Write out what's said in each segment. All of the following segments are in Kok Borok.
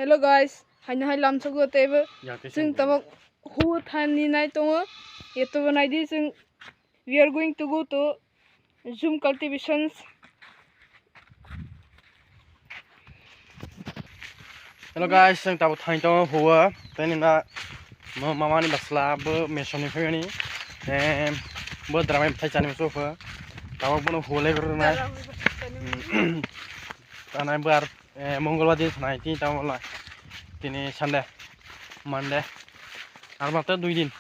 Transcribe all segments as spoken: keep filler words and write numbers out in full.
Hello guys, haino hai lamsogo teibo. Chwng tabok huo thani nai tongo. Etobo naidi chwng, we are going to go to Zoom cultivations. Hello guys, chwng tabok thani tongo huo. Tei nina mo mamani basla bo mesoni phaiani. Em, bo dramai bwthai chani muchukha. Tabok bono huo legrwnai. Tanai bo ar Eh, Mongolbar din sanai, tini tamo lai. Tini Sunday, Monday. Ar matro dui din.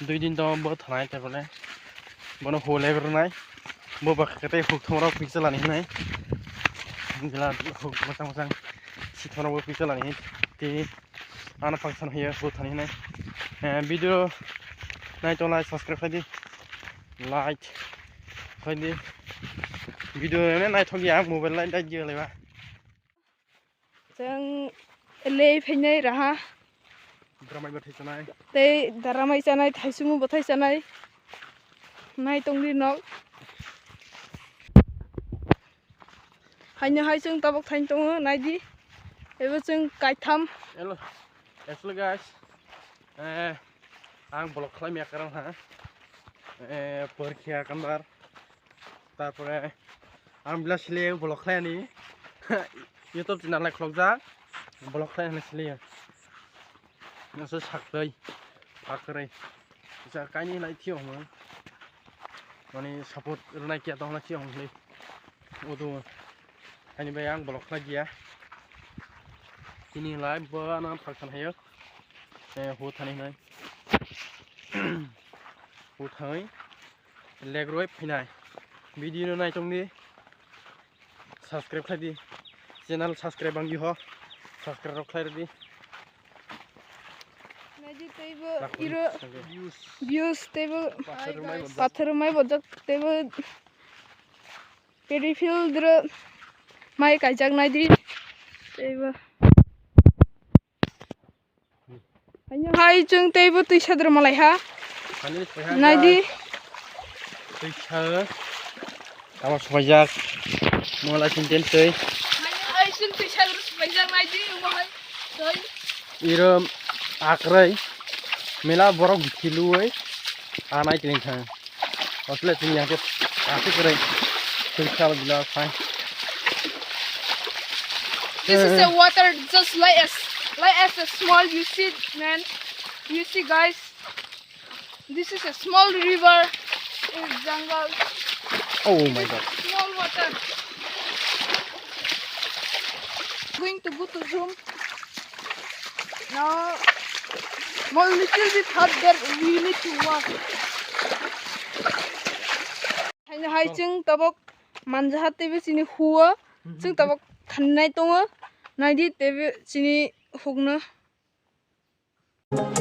Dui din to bo thanai, tarpore bono huo legrwnai. Bo bwkha khe tei huk thumrok pichalani hinai. Jela huk mwchang mwchang si thumrok bo pichalani hinai. Tini ano function hiya huo thani hinai. Eh, video nai tongnai subscribe khai di. Like khai di. Video ene naithok ya, mobile lai dai di laiba. Chwng lei phainai raha. Dramai bwthai chanai. Tei dramai chanai, thaisumu bwthai chanai. Nai tongdi nok. Haino hai chwng tabok thain tongo, naidi. Ebo chwng kaitham. Hello. Actually guys, eh, ang vlog khlai maya karon ha. Eh, porkhiya kambar. Tarpore ang bila sile vlog khlai ani. YouTube channel lai khlokjak. Vlog khlai ani sile. Nasa saktoi. Pakrai. Sa kaini lai thio mo. Mani support rwnai kiya tong lai thio mo le. Odo. Ani bai ang vlog khlai dia. Tini lai bo ano phaksan hayo. Eh, huo thani hinai. Huo thani. Legroi phainai. Video no nai tongdi. Subscribe khlai di. Channel subscribe ang di ho. Subscribe rok khlai di. Naidi teibo iro views teibo pathor mai bojak teibo. Paddy field ro mai kaijak naidi. Teibo. Haino hai chwng teibo twisa dro malai ha. Naidi. Twisa. Tamo supaijak. Mola tinten tei. Haino hai chwng twisa dro supaijak naidi omo hai. Tei. Iro akrai. Mela borok bithi lui. Anai tini thang. Asle tini yang ke asik kere. Tui sal gila fine. This is a water just like as, like as a small, you see, man. You see, guys. This is a small river in jungle. Oh my God. Small water. Going to go to Zoom. Now, more little bit hard that we need to walk. Haino hai chwng tabok manjaha teibo chini huo. Chwng tabok thanai tongo. Naidi teibo chini hukno.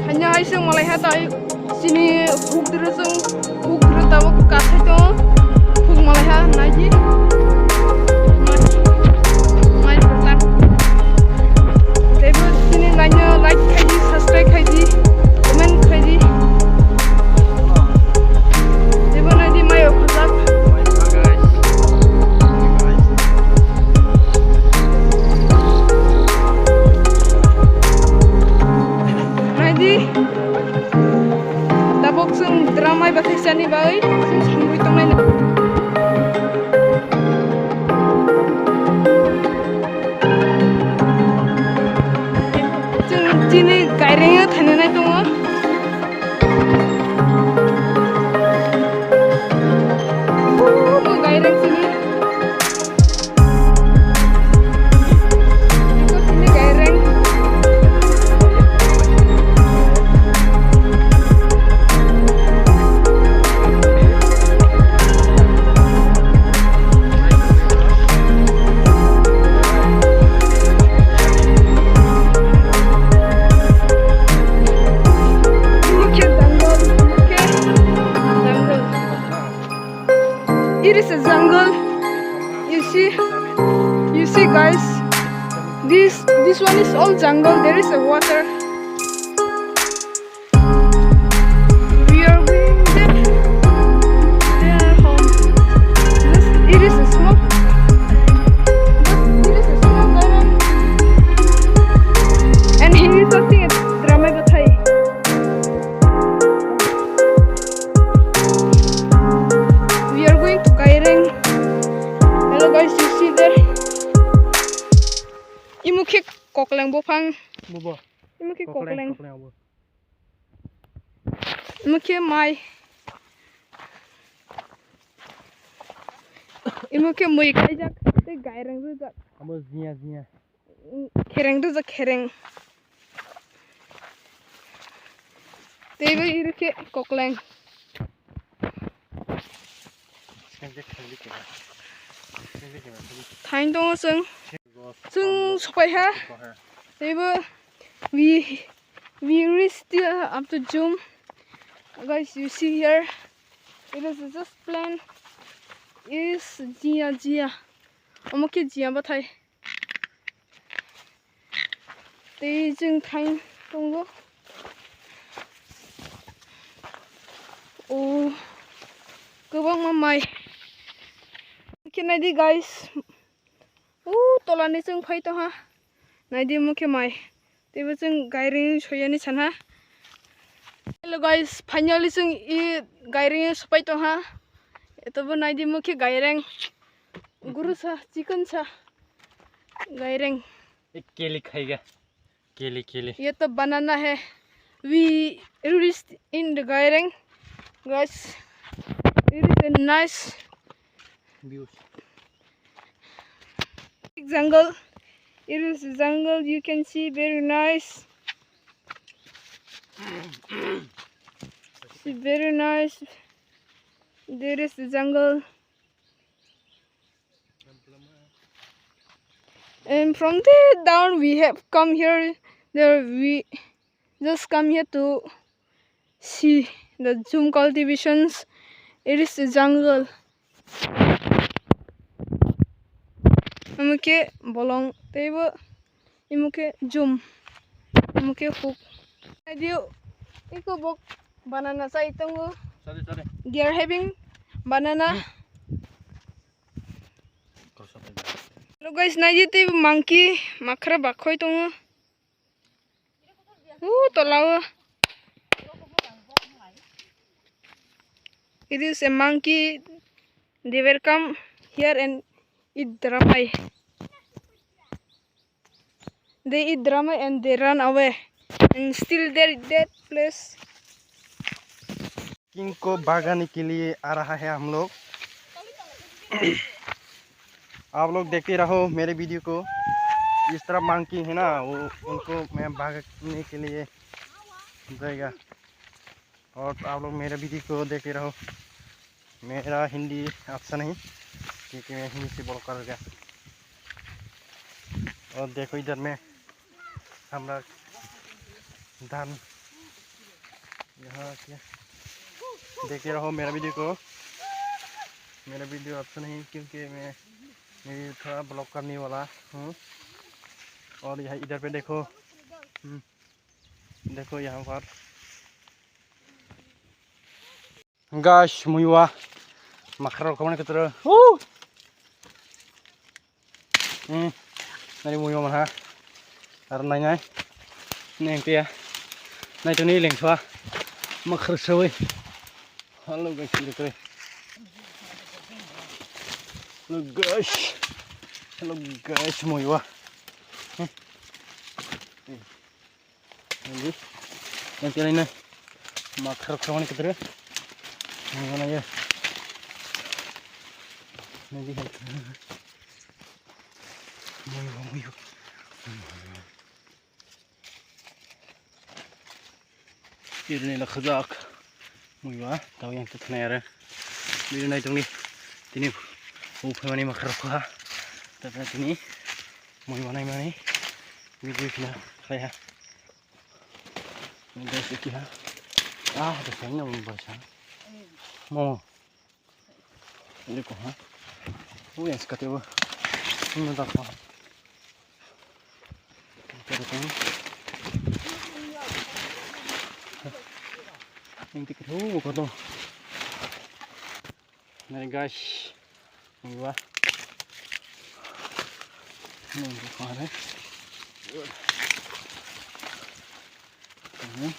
Haino hai chwng malai ha tai chini hukdro chwng hukdro tabok kathai tongo. Huk malai ha naidi. Mai, mai photo. Teibo chini naino like khai di, subscribe khai di, comment khai di. Teibo naidi mai okhorjak. Naidi. Tabok chwng dramai bathai chani bai chwng samrui tongnai. Chwng chini gaireng o thainanai tongo. Bo gaireng chini. Iko chini gaireng. It is a jungle. You see, you see, guys. This this one is all jungle. There is a water. We are going there. Their home. This, it is a small. It is a small garden. Imo khe kokleng buphang. Bubo. Imo khe kokleng, kokleng. Kokleng abo. Imo khe mai. Imo khe mui kaijak tei gaireng rwjak. Abo jiya, jiya. Khereng rwjak, khereng. Teibo iri khe kokleng. Thain tongo chwng. Chwng sopai ha. Teibo we, we reach still up to Jum. Guys, you see here. It is just plain. It is jiya, jiya. Omo khe jiya bathai. Tei chwng thain tongo. O, kwbangma mai. Khe naidi guys. O, tolani chwng phai tongha. Naidi omo khe mai. Teibo chwng gaireng soyani sana. Hello guys, finally chwng i gaireng sopai tongha. Etobo naidi omo khe gaireng. Guru sa, chikon sa. Gaireng. Ek keli khaiga. Kili, kili. Ye to banana hai. We reached in the Gaireng, guys. It is a nice view. Jungle. It is a jungle. You can see very nice. See, very nice. There is the jungle. And from there down, we have come here. There we just come here to see the jhum cultivations. It is a jungle. Omo khe bolong teibo imo khe jhum, imo khe huk. Naidi, iko bok banana chai tongo. Sorry, sorry. They are having banana. Hello guys, naidi tei monkey makhra bakhoi tongo. Uh, tola o. It is a monkey. They were come here and eat dramai. They eat dramai and they run away. And still there in that place. King को भगाने के लिए आ रहा है हम लोग। आप लोग देखते रहो मेरे वीडियो को। इस तरह मंकी है ना, वो उनको मैं भागने के लिए जाएगा। और आप लोग मेरे वीडियो को देखते रहो। मेरा हिंदी अच्छा नहीं, क्योंकि मैं हिंदी से ब्लॉग कर गया। और देखो इधर में हमारा धान, यहाँ क्या, देखते रहो मेरा वीडियो को। मेरा वीडियो अच्छा नहीं क्योंकि मैं, मैं थोड़ा ब्लॉग करने वाला हूँ। और यहाँ इधर पे देखो, हम्म, देखो यहाँ पर। Guys, muiwa. Makhra rok kwbangma khe toro. Huu. Hmm. Nari muiwa manha. Aro nai nai. Neng tia. Nai toni lengthwa. Makhra sawi. Hello guys, look at. Look guys. Hello guys, muiwa. Hmm. Nangdi, yang tiada ini. Makhra kawani kedere. Yang mana ya? Nangdi, muyu, muyu. Ini lah khajak. Muyu ah, tahu yang tu kena ya. Ini naik tungni. Tini, upai mani makhra kha. Tapi tini. Moi manai mani video kina khlai ha. Guys, iki ha. Ah, da sai na mo ba sa. Mo. Ini ko ha. Uy, yang sekate bo. Ini da ko. Ini dikit ho ko to. Nai guys, muiwa. Nai ko kare. Hmm.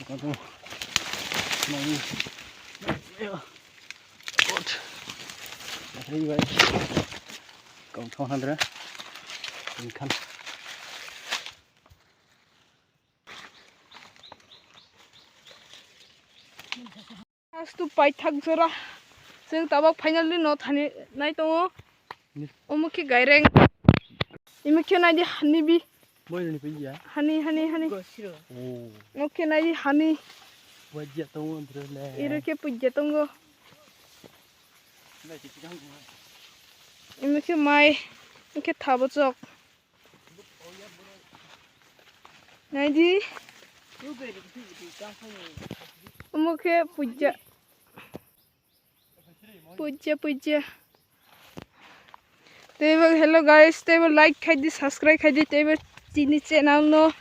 Ko to. Nai. Yo. Good. Nai guys. Kau thong handra. Astu paithak jora. Chwng tabok finally no thani nai tongo. Ni. Omo khe gaireng. Imo khe nai di hani bi. Boy ni pin ya. Hani, hani, hani. Go siro. Oh. Omo khe nai di hani. Boy ya tongo dre le. Iro khe pujja tongo. Imo khe mai. Imo khe thabo chok. Naidi. Omo khe pujja. Pujja, pujja. Teibo, hello guys, teibo like khaidi, subscribe khaidi, teibo chini channel no.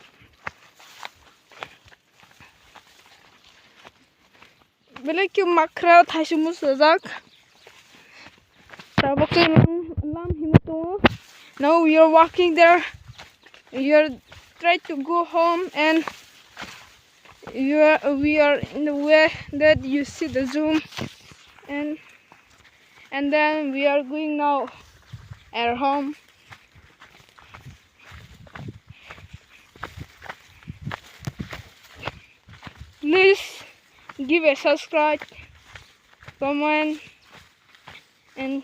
Belai khe makhra thaisu musajak. Tabok khe lam, lam himwi tongo. Now we are walking there. We are try to go home and you are, we are in the way that you see the zoom and, and then we are going now at home. Please give a subscribe, comment, and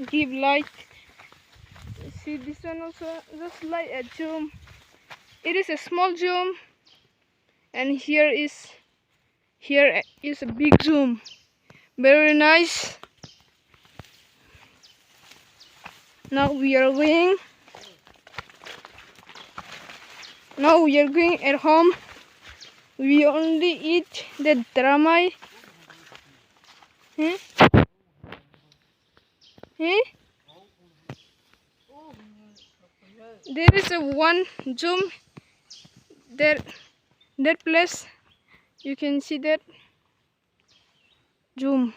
give like. See this one also, just like a zoom. It is a small zoom, and here is, here is a big zoom. Very nice. Now we are going. Now we are going at home. We only eat the dramai. Hmm? Hmm? There is a one zoom there, that place. You can see that zoom.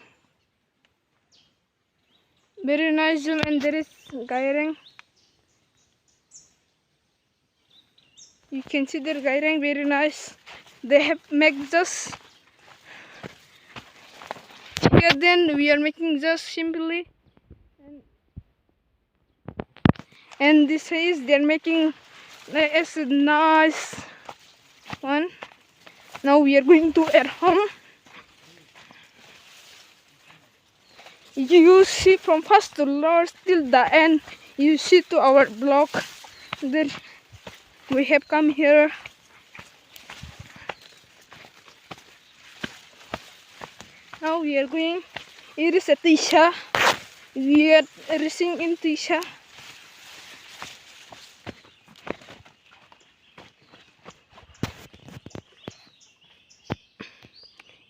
Very nice zoom, and there is gaireng. You can see their gaireng, very nice. They have make just here, then we are making just simply. And, and this is they're making, uh, it's a nice one. Now we are going to at home. You see from first to last till the end, you see to our vlog. Then we have come here. Now we are going. It is a Tisha. We are racing in Tisha.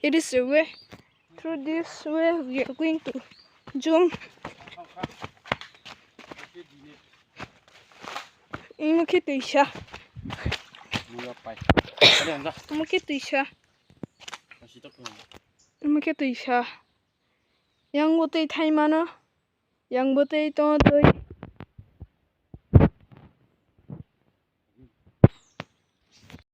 It is a way. Through this way, we are going to zoom. Imo khe Tisha. Imo khe Tisha. Imo khe Tisha. Yang bo tei thai mano. Yang bo tei tongo twi.